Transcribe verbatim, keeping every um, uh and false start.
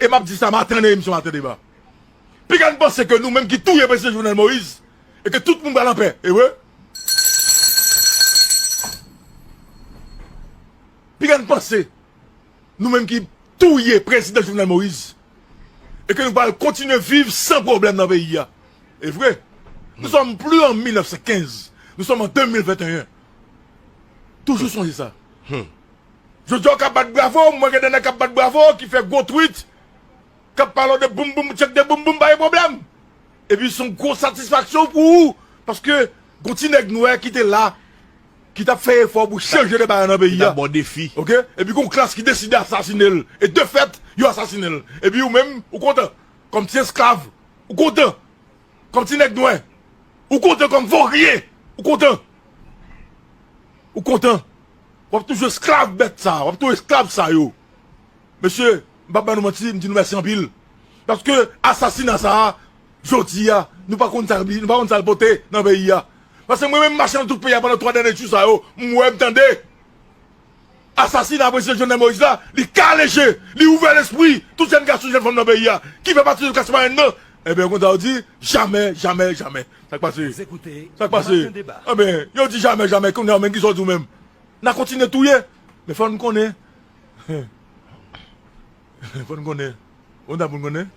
E m ap di sa maten nan emisyon Maten Deba. Piga n panse ke nou menm ki touye prezidan Jovenel Moïse, e ke tout moun pral anpè, e vre? Piga n panse nou menm ki touye prezidan Jovenel Moïse, e ke nou pral kontinye viv san pwoblèm nan peyi a, e vre? Nous sommes plus en mil nèf san kenz, nous sommes en deux mille vingt et un. Toujou sonje sa. Jodi a w ka bat bravo, mwen gen de nèg k ap bat bravo, ki fè gwo tweet, k ap pale de boum boum, tchèk de boum boum, pa gen pwoblèm. Epi se yon gwo satisfaksyon pou ou, paske gon ti nèg nwè ki te la, ki t ap fè efò pou chanje de bagay nan peyi a. Li t ap ba w defi. Oke? Epi gon klas ki deside asasine l. E de fèt, yo asasine l. Epi ou menm, ou kontan. Kòm ti esklav, ou kontan. Kòm ti nèg nwè, ou kontan. Kòm vorye, ou kontan. Ou kontan. W ap toujou esklav bèt sa, w ap toujou esklav sa yo. Mesye, m p ap ba nou manti, m di nou mèsi anpil. Paske asasina sa a, jodi a, nou pa konn sa, nou pa konn sa l pote nan peyi a. Paske mwen menm m mache nan tout peyi a pandan twa dènye jou sa yo, m wè, m tande. Asasina prezidan Jovenel Moïse la, li kale je, li ouvè lespri tout jèn gason, jèn fanm nan peyi a, ki fè pati de klas mwayèn nan. Ebyen, konn sa yo di, jamè, jamè, jamè. Sa k pase? Sa k pase? Ebyen, yo di jamè, jamè, kounye a menm, ki sa w di w menm? N a kontinye touye. Men fò n konnen. Fò n konnen. Ou ta pou n konnen?